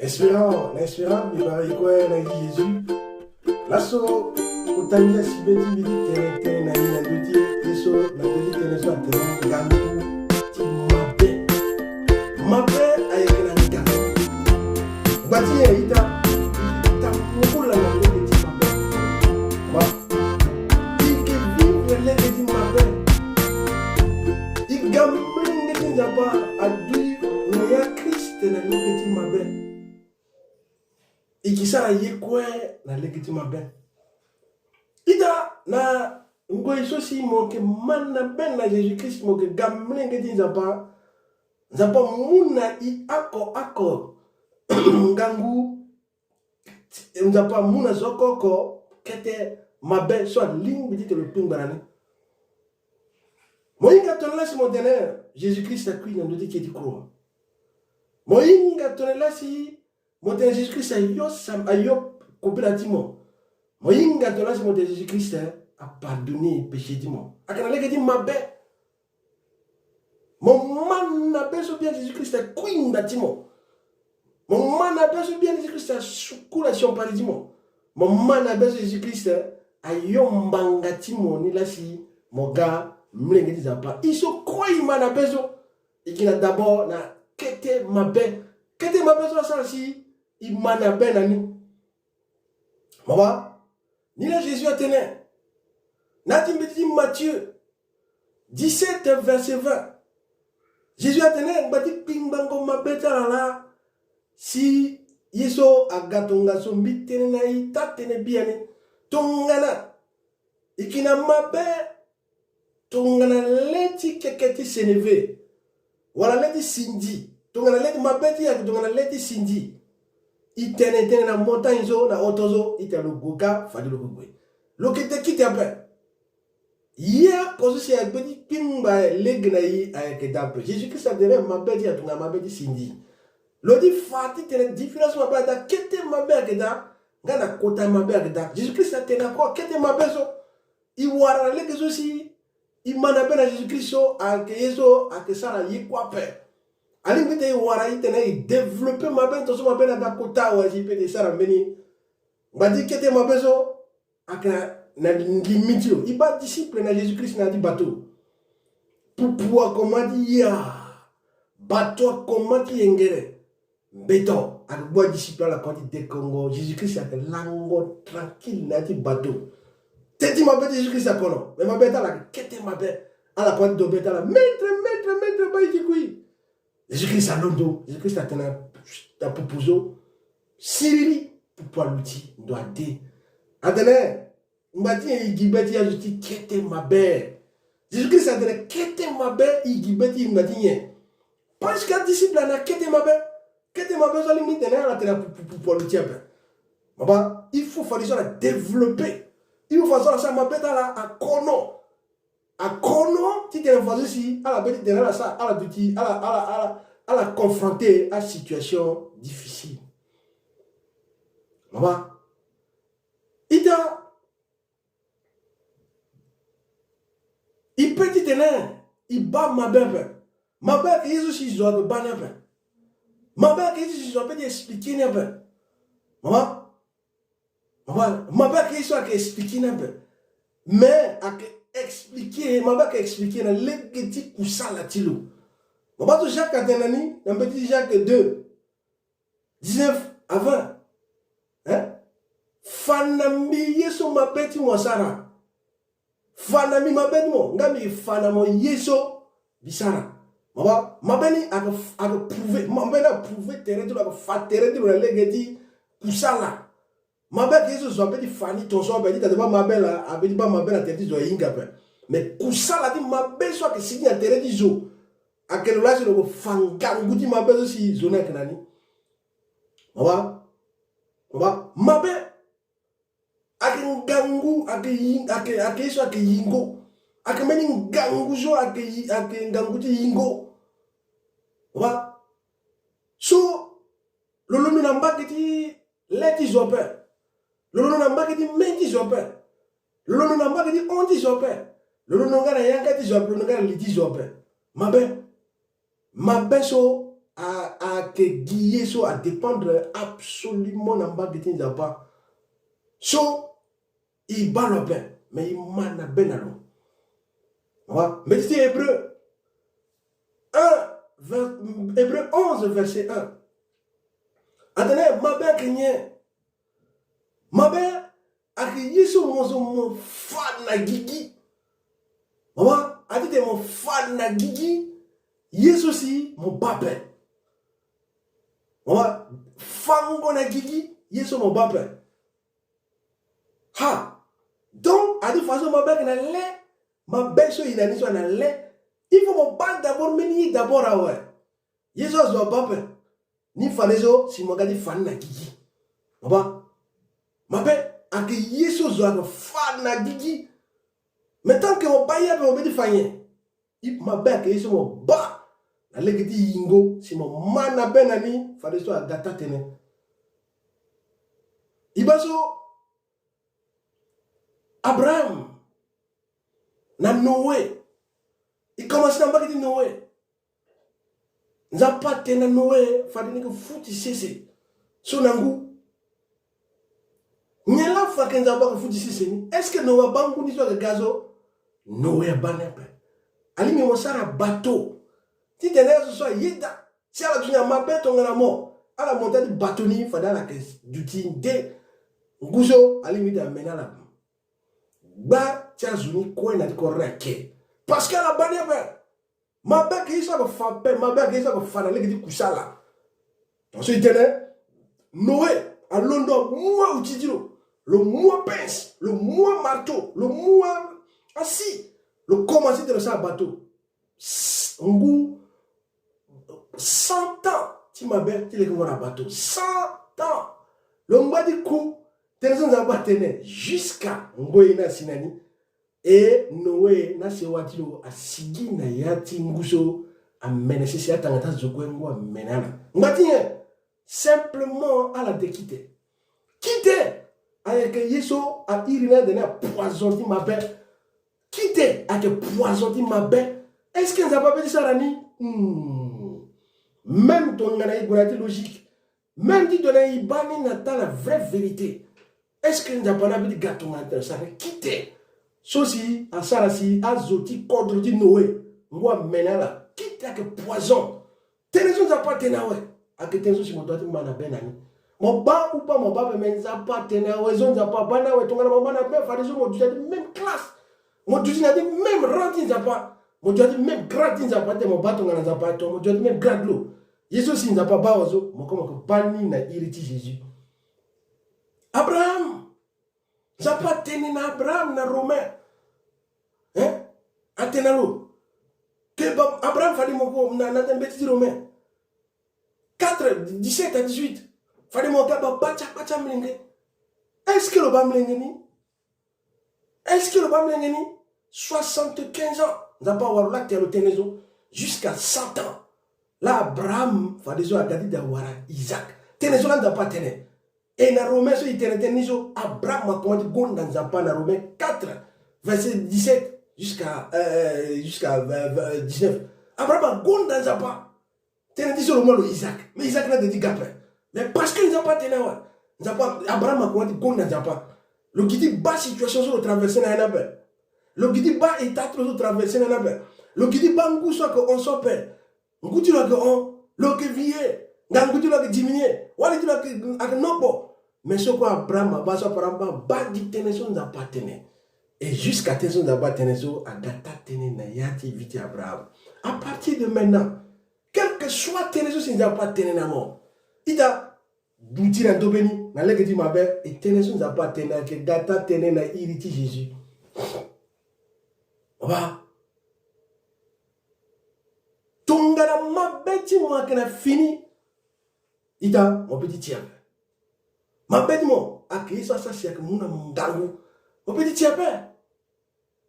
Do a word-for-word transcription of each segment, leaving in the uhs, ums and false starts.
Espérant na espérant mbi bara e kue na iri ti Jésus. Laso kota ngia si be ti mbi ti tene tënë na e na ndö ti ye so na ndö ti tënë so atene ngangu ti mabe. Mabe ayeke na ngangu. Gba ti nyen? Ita, ita ngola na lege ti mabe. Ma e ke vivre lege ti mabe. E ga molenge ti Nzapa adui na ya Christ na lege ti mabe. E ke sara ye kue na lege ti mabe. Ita na ngoi so si mo yeke mä na be na Jésus Christ, mo yeke ga molenge ti Nzapa. Nzapa amu na e oko oko ngangu. Nzapa amu na zo oko oko kete mabe so alingbi ti tene lo kpingba na ni. Mo hinga tongana laa si mo tene Jésus Christ akui na ndö ti kete croix. Mo hinga tongana laa si mo tene Jésus Christ ayo sam, ayo kobela ti mo. Mo hinga tongana laa si mo tene Jésus Christ apardonner péché ti mo. Ayeke na lege ti mabe. Mo mä na be so bien Jésus Christ akui nda ti mo. Mo mä na be so bien Jésus Christ asukula siokpari ti mo. Mo mä na be so Jésus Christ ayo mbanga ti mo ni laa si mo ga molenge ti Nzapa. E so kue e mä na be so, e gi na d'abord na kete mabe. Kete mabe so asara si e mä na be na ni. Mama, ni laa Jésus atene na ya ti mbeti ti Matthieu dix-sept, verset vingt. Jésus atene ngba ti kpingbango mabe ti ala laa si ye so aga tongaso mbi tene na e taa-tënë biani. Tongana e yeke na mabe tongana le ti keke ti seneve, wala le ti sindi, tongana le ti mabe ti e ayeke tongana le ti sindi, e tene tënë na montagne so, na oto so, e tene lo gue kâ, fade lo gue gue. Lo yeke te kite ape. Ye oko so si agbe ti kpingba lege na e ayeke daa ape. Jésus Christ atene mabe ti e atongana mabe ti sindi. Lo ti fa ti tene différence mabe ada, kete mabe ayeke daa, nga na kota mabe ayeke daa. Jésus Christ atene na kua kete mabe so. E wara na lege so si e mä na be na Jésus Christ so ayeke ye so ayeke sara ye kue ape. Alingbi ti tene e wara, e tene e développer mabe, tongaso mabe ni aga kota awe si e peut ti sara mbeni. Ngba ti kete mabe so ayeke na, na limite ti lo. E bâ disciple na Jésus Christ na ya ti bateau. Pupu akoma ti ya, bateau akoma ti yengere. Mbeto ayeke gbu adisciple, ala koma ti dekongo. Jésus Christ ayeke lango tranquille na ya ti bateau. Teti mabe ti Jésus Christ akono, me mabe ti ala ayeke kete mabe. Ala koma ti do be ti ala: Maître, maître, maître, bâ e ti kui. Jésus Christ alondo. Jésus Christ atene na pupu so: Siriri, pupu aluti, ndo ade. Atene ngba ti nyen? E gi be ti e azo ti kete mabe. Jésus Christ atene kete mabe, e gi be ti e ngba ti nyen? Parce que adisciple ayeke na kete mabe. Kete mabe so alingbi ti tene ala tene na pupu, pupu aluti ape. Baba, il faut fade so ala développer. Il faut fade so ala sara mabe ti ala akono. Akono ti tene faso si ala be ti tene ala sara, ala duti, ala, ala, ala, ala confronter asituation difficile. Mama, ita, e peut ti tene e bâ mabe ape. Mabe ayeke ye so si zo ayeke bâ ni ape. Mabe ayeke ye so si zo apeut ti expliquer ni ape. Mama, Mama, mabe ayeke ye so ayeke expliquer ni ape. Mais ayeke expliquer, mabe ayeke expliquer na lege ti kusala ti lo. Mama, so Jacques atene na ni na mbeti ti Jacques deux, dix-neuf à vingt. Hein? Fa na mbi ye so mabe ti mo asara. Fa na mbi mabe ti mo, nga mbi fa na mo ye so mbi sara. Mama, mabe ni ayeke, ayeke prouver, mabe ni aprouver tere ti lo, ayeke fa tere ti lo na lege ti kusala. Mabe ayeke ye so zo apeut ti fa ni tongaso ape, ti tene bâ mabe laa, apeut ti bâ mabe na tere ti zo ahinga ape. Mais kusala ti mabe so ayeke sigi na tere ti zo ayeke lo laa si lo yeke fa ngangu ti mabe so si zo ni ayeke na ni. Mama, mama, mabe ayeke ngangu, ayeke yi-, ayeke, ayeke ye so ayeke yingo. Ayeke mbeni ngangu so ayeke yi-, ayeke ngangu ti yingo. Wa. So lo londo na mbage ti le ti zo ape. Lo londo na mbage ti mê ti zo ape. Lo londo na mbage ti hon ti zo ape. Lo londo nga na yanga ti zo ape, lo londo nga na li ti zo ape. Mabe. Mabe so a, ayeke gi ye so adépendre absolument na mbage ti Nzapa. So e baa lo ape, mais e ma na be na lo. Awa, mbeti ti Hébreu un, ver-, Hébreu onze, verset un. Atene mabe ayeke nyen? Mabe ayeke ye so mo zo mo fa na gigi. Mama, a titene mo fa na gigi ye so si mo baa ape. Mama, fango na gigi ye so mo baa ape. Ha! Donc, a dit façon mabe ayeke na le, mabe so e na ni so ayeke na le. Il faut mo baa d'abord mbeni ye d'abord awe. Ye so azo abaa ape. Ni fadeso si mo ga ti fa ni na gigi. Baba. Mabe ayeke ye so zo ayeke fa na gigi. Mais tant que mo baa ye ape mo be ti fa nyen? Mabe ayeke ye so mo baa na lege ti yingo si mo ma na be na ni fadeso aga taa-tënë. E baa so Abraham na Noé. E komanse na mbage ti Noé. Nzapa atene na Noé fade ni yeke futi sese so na ngu. Nyen laa fa ayeke Nzapa ayeke futi sese ni? Est-ce que Noé abaa ngu ni so ayeke ga so? Noé abaa ni ape. Alingbi mo sara bateau titene azo so ayeda si ala duti na mabe tongana mo, ala monté ti bateau ni fade ala yeke duti nde ngu so alingbi ti amene ala. Gba ti azo ni kue na ti kodro ni ake. Parce que ala baa ni ape. Mabe ayeke ye so ayeke fa ape, mabe ayeke ye so ayeke fa na lege ti kusala. Tongaso e tene Noé alondo amu awuti ti lo, lo mu apince, lo mu amarteau, lo mu a, asciex, lo komanse ti lo sara bateau. S-, ngu cent ans ti mabe ti leke ngo na bateau. Cent ans. Lo ngba ti ku, tënë so Nzapa atene, jusqu'à ngoi ni asi na ni. E Noé na sewa ti lo asigi na ya ti ngu so amene sese, atanga ti azo kue ngu amene ala. Ngba ti nyen? Simplement ala de kite. Kite ayeke ye so a iri ni ande ni apoison ti mabe. Kite ayeke poison ti mabe. Est-ce que Nzapa apeut ti sara ni? Hmm. Même tongana e gue na ya ti logique, même ti tongana e baa ni na taa la vraie vérité, est-ce que Nzapa ni apeut ti ga tongana tene sara ni? Kite. So si asara si azo ti kodro ti Noé ngu amene ala. Kite ayeke poison. Tënë so Nzapa atene awe, ayeke tënë so si mo doit ti ma na be na ni. Mo baa ou pas mo baa ape, mais Nzapa atene awe, so Nzapa abaa ni awe, tongana mo ma na be fadeso mo duti na ya ti même classe. Mo duti na ya ti même rang ti Nzapa. Mo duti na ya ti même grade ti Nzapa, titene mo baa tongana Nzapa ato, mo duti na ya ti même grade ti lo. Ye so si Nzapa abaa awe so, mo kue mo yeke baa ni na iri ti Jésus. Abraham. Nzapa atene na Abraham na Romain. Hein? Atene na lo. Ke ba, Abraham fade mo ko na, na mbeti ti Romain quatre, dix-sept à dix-huit. Fade mo ga babâ ti akpa ti amolenge. Est-ce que lo baa molenge ni? Est-ce que lo baa molenge ni? Soixante-quinze ans. Nzapa awara lo lakue lo tene so. Jusqu'à cent ans. Laa Abraham fadeso aga ti da wara Isaac. Tene so laa Nzapa atene. E na Romain so e tene tënë ni so, Abraham akomanse ti gonda Nzapa na Romain quatre, verset dix-sept jusqu'à, euh, jusqu'à, euh, euh, dix-neuf. Abraham agonda Nzapa. Tënë ti so lo mu na lo Isaac. Mais Isaac ni ade ti ga ape. Mais parce que Nzapa atene awe, Nzapa, Abraham akomanse ti gonda Nzapa. Lo gi ti baa situation so lo traverse na ya ni ape. Lo gi ti baa état ti lo so lo traverse na ya ni ape. Lo gi ti baa ngu so ayeke hon so ape. Ngu ti lo ayeke hon, lo yeke vieillir, ngangu ti lo ayeke diminuer, wali ti lo ayeke, ayeke nokpo. Mais so kue Abraham abaa so, Abraham abaa gi tënë so Nzapa atene. Et jusqu'à tënë so Nzapa atene so aga taa-tënë na ya ti vie ti Abraham. À partir de maintenant, quel que soit tënë so si Nzapa atene na mo, ita duti na ndö be ni na lege ti mabe, e tënë so Nzapa atene ayeke ga taa-tënë na iri ti Jésus. Baba, tongana mabe ti mo ayeke na fini, ita, mo peut ti ti ape. Mabe ti mo ayeke ye so asara si ayeke mu na mo ngangu, mo peut ti ti ape.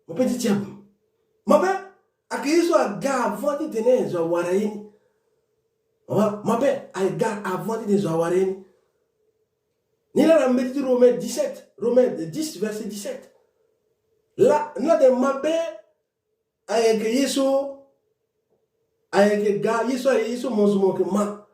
Mo peut ti ti ape. Mabe ayeke ye so aga avant titene zo awara ye ni. Mama, mabe ayeke ga avant titene zo awara ye ni. Ni laa na mbeti ti Romain dix-sept, Romain dix, verset dix-sept. Laa, ni laa tene mabe ayeke ye so Ayeke ga, ye so aye ye so mo zo mo yeke ma.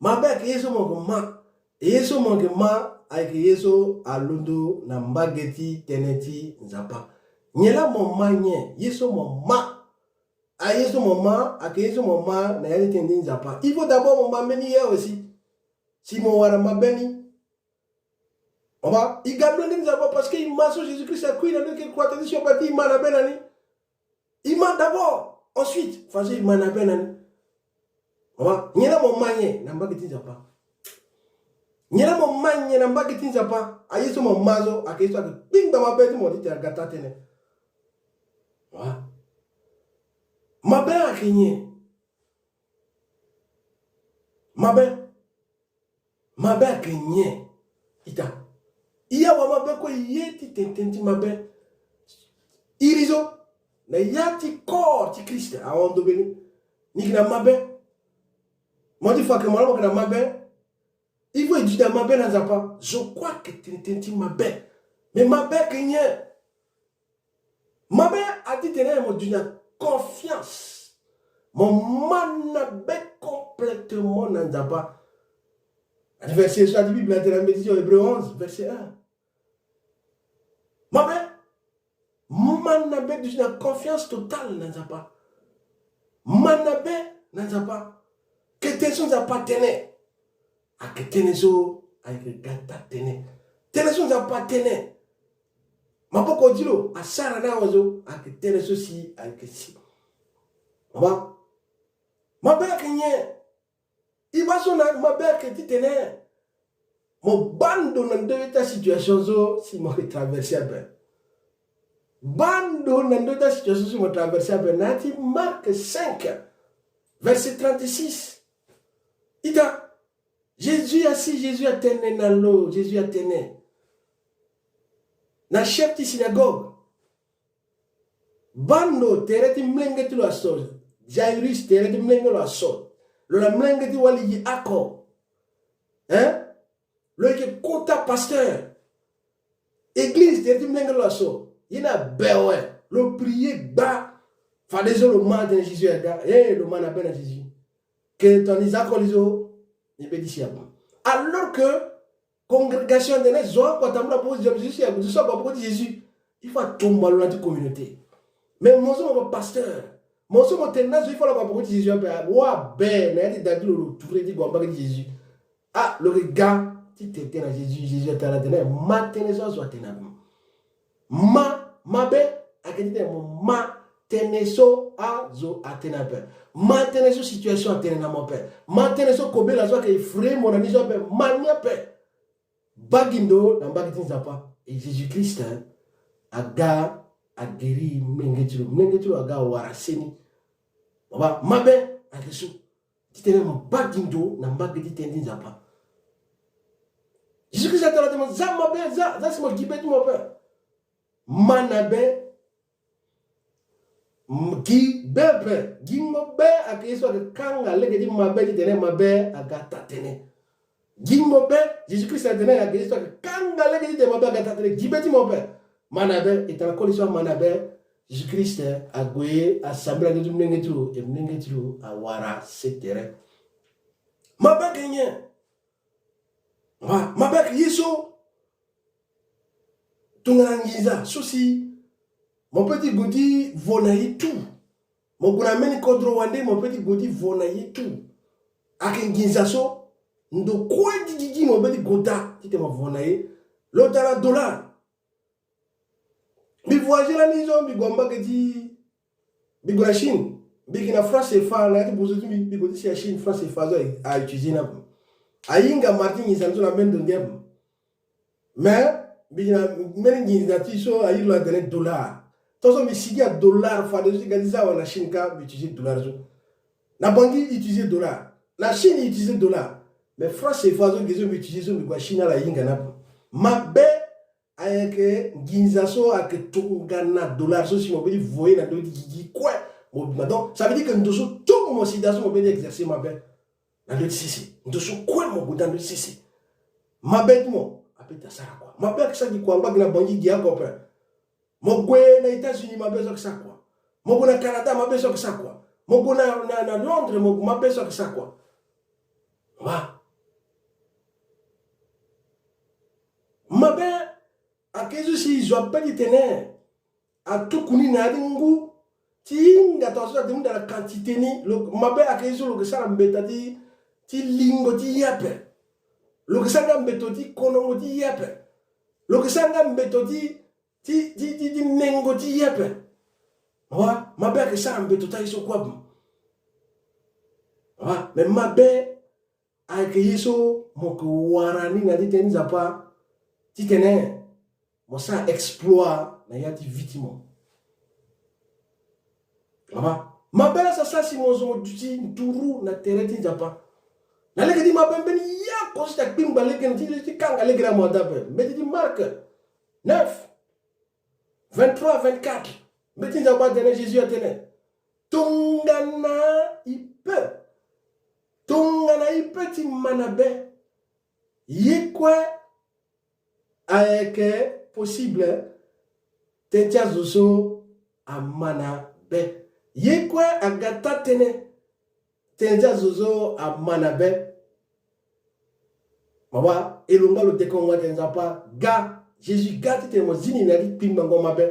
Mabe ayeke ye so mo yeke ma. Ye so mo yeke ma ayeke ye so alondo na mbage ti tënë ti Nzapa. Nyen laa mo ma nyen? Ye so mo ma. Aye so mo ma ayeke ye so mo ma na ya ti tënë ti Nzapa. Il faut d'abord mo ma mbeni ye awe si, si mo wara mabe ni. Mo ma, e ga mbeni Nzapa parce que e ma so Jésus Christ akui na ndo ti croix ti si ape ti e ma na be na ni. E ma d'abord, ensuite fadeso e ma na be na ni. Mo ma, nyen laa mo ma nyen na mbage ti Nzapa? Nyen laa mo ma nyen na mbage ti Nzapa? Aye so mo ma so ayeke ye so ayeke kpingba mabe ti mo ti tene aga taa tënë. Mo ma, mabe ayeke nyen? Mabe. Mabe ayeke nyen? Ita. E awa mabe kue, ye ti tene tënë ti mabe. Iri so na ya ti corps ti Christ ahon ndo mbeni. Ni yeke na mabe. Mo ti fa ayeke mo laa mo yeke na mabe. Il faut e duti na mabe na Nzapa. Zo kue ayeke tene tënë ti mabe. Mais mabe ayeke nyen? Mabe ati tene mo duti na confiance. Mo ma na be complètement na Nzapa. Ati verset so ati Bible atene na mbeti ti Hébreu onze, verset un. Mabe, ma na be duti na confiance totale na Nzapa. Ma na be na Nzapa. Ke tënë so Nzapa atene. Ayeke tënë so ayeke ga taa tënë. Tënë so Nzapa atene. Maboko ti lo asara na awe so ayeke tënë so si ayeke si. Mo ma, mabe ayeke nyen? E baa so na mabe ayeke ti tene mo baa ndo na ndo ti asituation so si mo yeke traverser ape. Baa ndo na ndo ti asituation so si mo traverser ape. Na ya ti Marc cinq, verset trente-six. Ita, Jésus asi, Jésus atene na lo, Jésus atene na chef ti synagogue. Baa ndo, tere ti molenge ti lo aso. Jairus, tere ti molenge lo aso. Lo na molenge ti wali gi oko. Hein? Lo yeke kota pasteur. Église, tere ti molenge lo aso. Ye ni abe awe. Lo prier gba. Fadeso lo ma atene Jésus aga. Eh, lo ma na be na Jésus. Ke tongana ni za oko li so, ni be ti si ape. Alors que congrégation atene zo oko atambula poko ti Jésus, zo so ague poko ti Jésus, il faut atomba lo na ya ti communauté. Mais mo so mo pasteur, mo so mo tene na zo il faut lo ague poko ti Jésus ape, wa be na ya ti da ti lo, lo tourner ti gue na mbage ti Jésus. Ah, lo yeke ga ti tene tënë na Jésus, Jésus atene na tene, ma tënë so azo atene ape. Ma, mabe ayeke ti tene mo ma tënë so azo atene ape. Ma tënë so situation atene na mo ape. Ma tënë so kobela so ayeke effrayer mo na ni so ape. Ma ni ape. Baa gi ndo na mbage ti Nzapa. E Jésus Christ, hein, aga aguérir molenge ti lo. Molenge ti lo aga awara seni. Mo baa, mabe ayeke so. Ti tene mo baa gi ndo na mbage ti tënë ti Nzapa. Jésus Christ atene na tene mo za mabe, za, za si mo gi be ti mo ape. Ma na be. M-, gi be ape. Gingo be ayeke ye so ayeke kanga lege ti mabe ti tene mabe aga taa tënë. Gingo be, Jésus Christ atene ayeke ye so ayeke kanga lege ti tene mabe aga taa tënë. Gi be ti mo ape. Ma na be, e tara koli so ama na be. Jésus Christ ague asambela ndo ti molenge ti lo, e molenge ti lo awara se tere. Mabe ayeke nyen? Wa, mabe ayeke ye so tongana nginza so si mo peut ti gue ti vo na ye tout. Mo gue na mbeni kodro wande, mo peut ti gue ti vo na ye tout. Ayeke nginza so ndo kue ti gigi mo peut ti gue daa ti tene mo vo na ye. Lo tara dollar. Mbi voyager lani so mbi gue na mbage ti, mbi gue na Chine. Mbi yeke na franc CFA na ya ti bozo ti mbi, mbi gue ti si na Chine franc CFA so a, a utiliser ni ape. Ahinga mara ti nginza ni so na mbeni ndo nde ape. Mais mbi yeke na mbeni nginza ti so airi lo atene dollar. Tongaso mbi sigi na dollar fadeso ti ga ti za awe na Chine kâ mbi utiliser dollar so. Na Bangui utiliser dollar. Na Chine utiliser dollar. Mais franc CFA so ge so mbi utiliser so mbi gue na Chine ala hinga ni ape. Mabe ayeke nginza so ayeke tongana dollar so si mo peut ti voyer na ndo ti gigi kue. Mo bima donc ça veut dire que ndo so tout mo si daa so mo peut ti exercer mabe na ndo ti sese. Ndo so kue mo gue daa na ndo ti sese. Mabe ti mo apeut ti asara kua. Mabe ayeke sara gi kua angba gi na Bangui gi oko ape. Mo gue na États-Unis mabe so ayeke sara kua. Mo gue na Canada mabe so ayeke sara kua. Mo gue na, na, na Londres, mo gue, mabe so ayeke sara kua. Wa. Mabe ayeke ye so si zo ape ti tene atuku ni na ya ti ngu ti hinga tongaso ade hunda na quantité ni. Lo, mabe ayeke ye so lo yeke sara mbeta ti, ti lingo ti ye ape. Lo yeke sara nga mbeto ti konongo ti ye ape. Lo yeke sara nga mbeto ti, ti, ti, ti, ti nengo ti ye ape. Wa, mabe ayeke sara mbeto ti aye so kue ape. Wa, me mabe ayeke ye so mo yeke wara ni na ya ti tënë ti Nzapa, titene mo sara exploit na ya ti vie ti mo. Mama, mabe laa sa sara si mo zo mo duti nduru na tere ti Nzapa. Na lege ti mabe mbeni ya kozo ti akpingba lege na ti, ti kanga lege na mo ada ape. Mbeti ti Marc neuf, vingt-trois, vingt-quatre. Mbeti ti Nzapa atene, Jésus atene, tongana i pe, tongana i pe ti ma na be, ye kue ayeke possible tënë ti azo so ama na be. Ye kue aga taa-tënë tënë ti azo so ama na be. Mama, e longba lo dekongo atene Nzapa ga, Jésus ga titene mo zi ni na ya ti kpingbango mabe.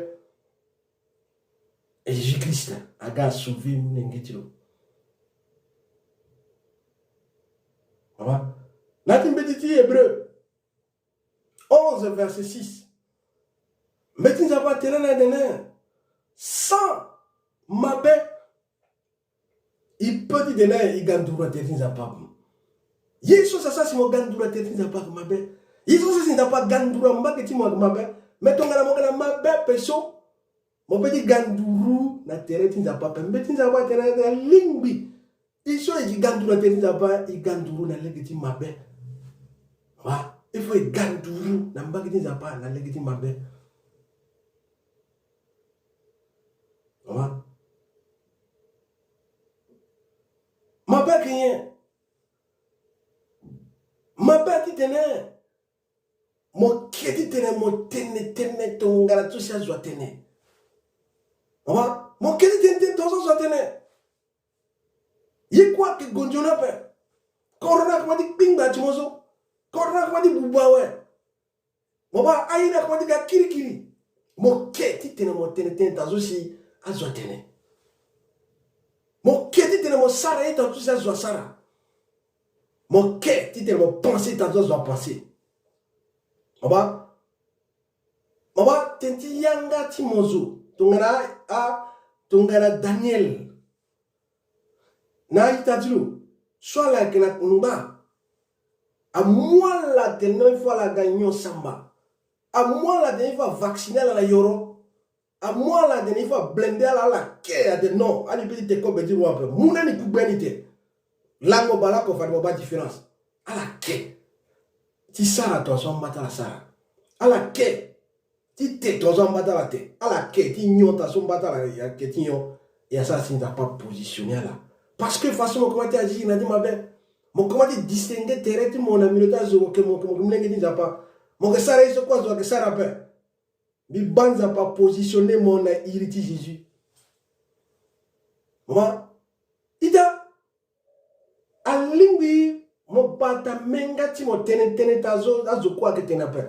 E Jésus Christ aga asauve molenge ti lo. Mama, na ya ti mbeti ti Hébreu onze, verset six. Mbeti ti Nzapa atene na e tene, sans mabe, i pe ti tene i ga nduru na tere ti Nzapa. Ye so sa sara si mo ga nduru na tere ti Nzapa ayeke mabe. Ye so sa sara si Nzapa aga nduru na mbage ti mo ayeke mabe. Me tongana mo ga na mabe ape so, mo pe ti ga nduru na tere ti Nzapa ape. Mbeti ti Nzapa atene na e tene, alingbi i so i ga nduru na tere ti Nzapa, i ga nduru na lege ti mabe. Wa, il faut i ga nduru na mbage ti Nzapa na lege ti mabe. Wa. Mabe ayeke nyen? Mabe titene mo ke titene mo tene tënë tongana ti so si azo atene. Mama, mo ke titene tene tongana so azo atene. Ye kue ayeke gondioni ape. Kodro ni akoma ti kpingba ti mo so. Kodro ni akoma ti buba awe. Mama, aye ni akoma ti ga kirikiri. Mo ke titene mo tene tënë tongana so si azo atene. Mo ke titene mo sara ye tongana so si azo asara. Mo ke titene mo pense tongana so azo apense. Mama, mama, tënë ti yanga ti mo zo tongana a, tongana Daniel. Na a-ita ti lo so ala yeke na kpongba, amu ala atene non, il faut ala ga nyon samba. Amu ala atene il faut avacciner ala na yoro. Amu ala atene il faut ablende ala, ala ke atene non, ani pe ti te kobe ti roi ape. Mu na ni kugbe ani te. Lango bale oko fade mo baa différence. Ala ke ti sara tongana so amba ti ala sara. Ala ke ti te tongana so amba ti ala te. Ala ke ti nyon tongana so amba ti ala ayeke ti nyon. E asara si Nzapa apositionner ala. Parce que façon mo komanse ti agir na ya ti mabe, mo komanse ti distinguer tere ti mo na milieu ti azo, mo yeke, mo yeke, mo yeke molenge ti Nzapa. Mo yeke sara ye so kue azo ayeke sara ape. Mbi baa Nzapa apositionner mo na iri ti Jésus. Mama, ita, alingbi mo bata menga ti mo tene tënë ti azo, azo kue ayeke tene ape.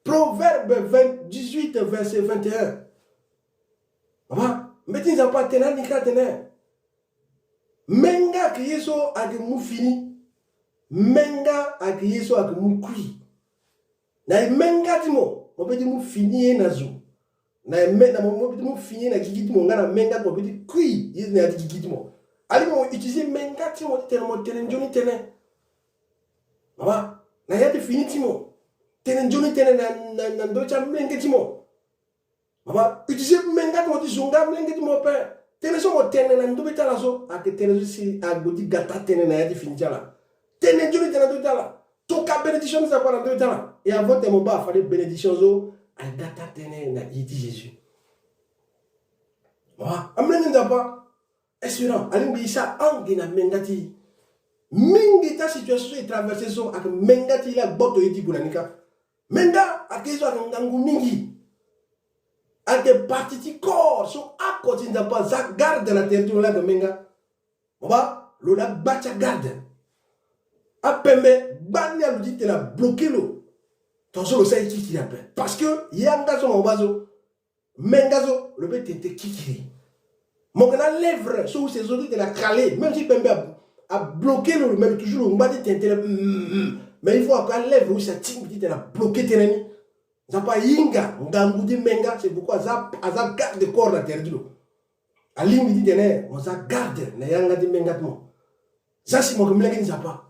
Proverbe vingt, dix-huit, verset vingt et un. Mama, mbeti ti Nzapa atene na ni kâ atene, menga ayeke ye so ayeke mu fini. Menga ayeke ye so ayeke mu kui. Na e menga ti mo, mo pe ti mu fini ye na zo. Na e me, na mo, mo pe ti mu fini ye na gigi ti mo, nga na menga ti mo pe ti kui ye na ya ti gigi ti mo. Alingbi mo utiliser menga ti mo titene mo tene nzoni tënë. Mama, na ya ti fini ti mo, tene nzoni tënë na, na, na ndö ti amolenge ti mo. Mama, utiliser menga ti mo ti zo nga amolenge ti mo ape. Tënë so mo tene na ndö ti ala so ayeke tënë so si ague ti ga taa-tënë na ya ti fini ti ala. Tene nzoni tënë na ndö ti ala. Toka bénédiction ti Nzapa na ndö ti ala. E avant tene mo baa, fade bénédiction so aga taa-tënë na iri ti Jésus. Mama, amolenge ti Nzapa, espérant, alingbi e sara ange na menga ti e. Mingi ti asituation so e traverser so ayeke menga ti e laa agboto ye ti gue na ni kâ. Menga ayeke ye so ayeke ngangu mingi. Ayeke parti ti corps so oko ti Nzapa aza garde na tere ti lo laa ayeke menga. Mo baa, lo na gba ti agarde. Apembe gba ni alo ti tene abloke lo. Tongaso lo sara ye kikiri ape. Parce que yanga so mo baa so, menga so lo peut tene tene kikiri. Mo yeke na lèvre so use so ti tene akale. Même si pembe a, abloke lo, lo, mais toujours lo ngba ti tene tene, mm, mm, mm. Mais il faut ayeke alèvre use atingbi ti tene abloke tënë ni. Nzapa ahinga ngangu ti menga, c'est pourquoi aza, aza garde corps na tere ti lo. Alingbi ti tene mo za garde na yanga ti menga ti mo. Za si mo yeke molenge ti Nzapa.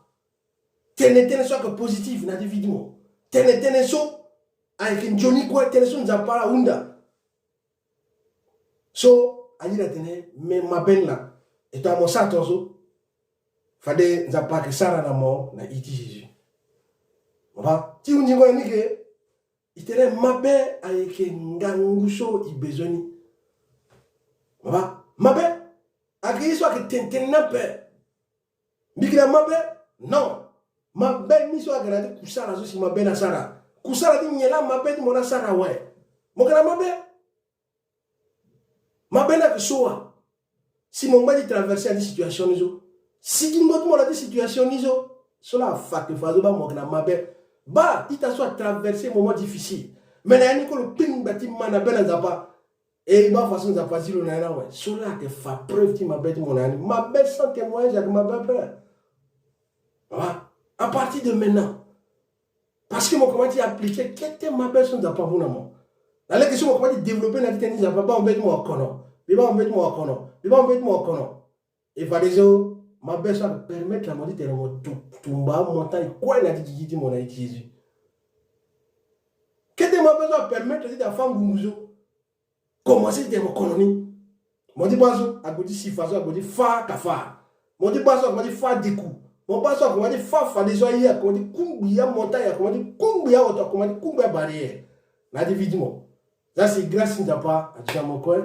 Tene tënë so ayeke positif na ya ti vie ti mo. Tene tënë so ayeke nzoni kue, tënë so Nzapa ahunda. So aye na tene me mabe ni laa. E tongana mo sara tongaso, fade Nzapa ayeke sara na mo na iri ti Jésus. Mo baa, ti hunzingo na ni ke, e tene mabe ayeke ngangu so e bezoin ni. Mo baa, mabe ayeke ye so ayeke tene tene ni ape. Mbi yeke na mabe? Non. Mabe ni so ayeke na ya ti kusala so si mabe ni asara. Kusala ti nyen laa mabe ti mo ni asara awe? Mo yeke na mabe? Mabe ni ayeke so wa? Si mo ngba ti traverser na ya ti situation ni so, sigingo ti mo na ya ti situation ni so, so laa afa ayeke fa so baa mo yeke na mabe. Baa ita so atraverser moment difficile. Me na ya ni kue lo kpingba ti mä na be na Nzapa. E baa façon Nzapa azi lo na ya ni awe. So laa ayeke fa preuve ti mabe ti mo na ya ni. Mabe sans témoignage ayeke mabe ape. Voilà. À partir de maintenant, parce que mo komanse ti appliquer kete mabe so Nzapa amu na mo. Na lege so mo komanse ti développer na ya ti tënë ti Nzapa, baa mo be ti mo akono. Mbi baa mo be ti mo akono. Mbi baa mo be ti mo akono. E fadeso mabe so apermettre na mo ti tene mo tu, tumba amontagne kue na ya ti gigi ti mo na iri ti Jésus. Kete mabe so apermettre ti tene afâ ngungu so. Komanse ti tene mo kono ni. Mo ti baa so ague ti sifa so ague ti fâ kafâ. Mo ti baa so ague ti fâ deku. Mo baa so ague ti fâ fadeso aye ague ti kungbi amontagne, ague ti kungbi awoto, ague ti kungbi abarrière na ya ti vie ti mo. Za si grâce ti Nzapa aduti na mo kue.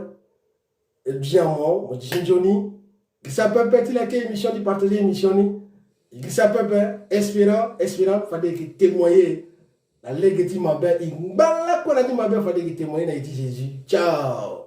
E duti na mo, mo duti nzoni. Girisa pepe ti liker émission, ti partager émission ni. Girisa pepe, espérant, espérant fade e yeke témoigner na lege ti mabe. E ngba lakue na ya ti mabe fade e yeke témoigner na iri ti Jésus. Ciao.